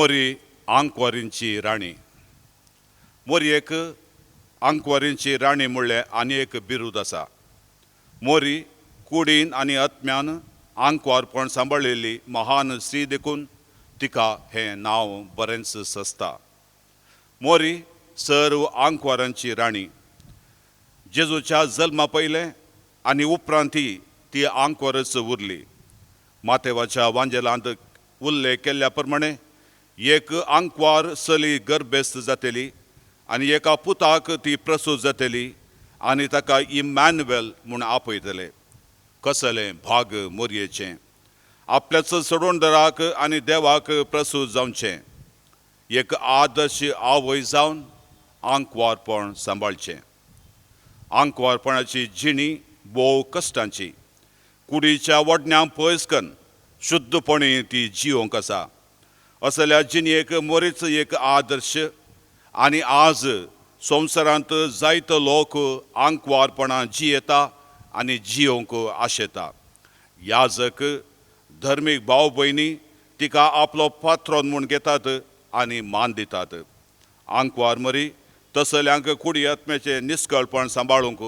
मोरी आंकवारींची राणी. मोरयेक आंकवारींची राणी म्हणलें आनी एक बिरूद आसा. मोरी कुडीन आनी आत्म्यान आंकवारपण सांबाळिल्ली महान स्त्री देखून तिका हें नांव बरेंच सजता. मोरी सर्व आंकवारांची राणी. जेजूच्या जल्मा पयलें आनी उपरांतय ती आंकवारच उरली. मातेवाच्या वांजेलांत उल्लेख केल्ल्या प्रमाणे एक आंकवार चली गर्भेस्त जातली आनी एका पुताक ती प्रसूत जातली आनी ताका इमॅन्युएल म्हूण आपयतले. कसलें भाग मोरयेचें आपल्याच सोडवणदाराक आनी देवाक प्रसूत जावचें, एक आदर्श आवय जावन आंकवारपण सांबाळचें. आंकवारपणाची जिणी भोव कश्टांची. कुडीच्या वडण्या पयस कन्न शुद्धपणी ती जियोंक आसा. असल्या जिणेक मोरीच एक आदर्श आनी आज संवसारांत जायतो लोक आंकवारपणां जियेता आनी जियोंक आशेता. याजक धर्मीक भाव भयणी तिका आपलो पात्रोन म्हूण घेतात आनी मान दितात. आंकवार मरी तसल्यांक कुडी आत्म्याचें निस्कळपण सांबाळूंक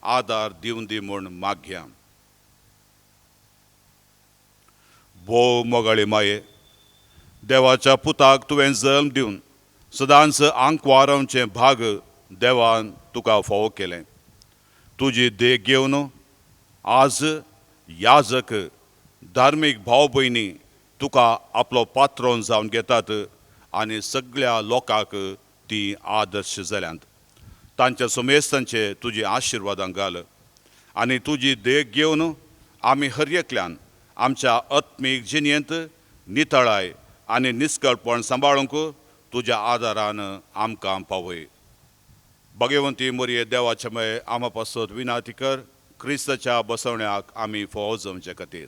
आदार दिवन दी म्हूण मागया. भोव मोगाळी माये, देवाच्या पुताक तुवें जल्म दिवन सदांच आंकवार रावचें भाग देवान तुका फावो केलें. तुजी देख घेवन आज याजक धार्मीक भाव भयणी तुका आपलो पात्रोन जावन घेतात आनी सगळ्या लोकांक ती आदर्श जाल्यांत. तांच्या समेस्तांचे तुजी आशिर्वादां घाल आनी तुजी देख घेवन आमी हर एकल्यान आमच्या आत्मीक जिणेंत नितळाय आनी निस्कळपण सांबाळूंक तुज्या आदारान आमकां पावय. भगवंती मोरये, देवाचे मये, आमा पासत विनाती कर, क्रिस्ताच्या बसवण्याक आमी फावो जावचे खातीर.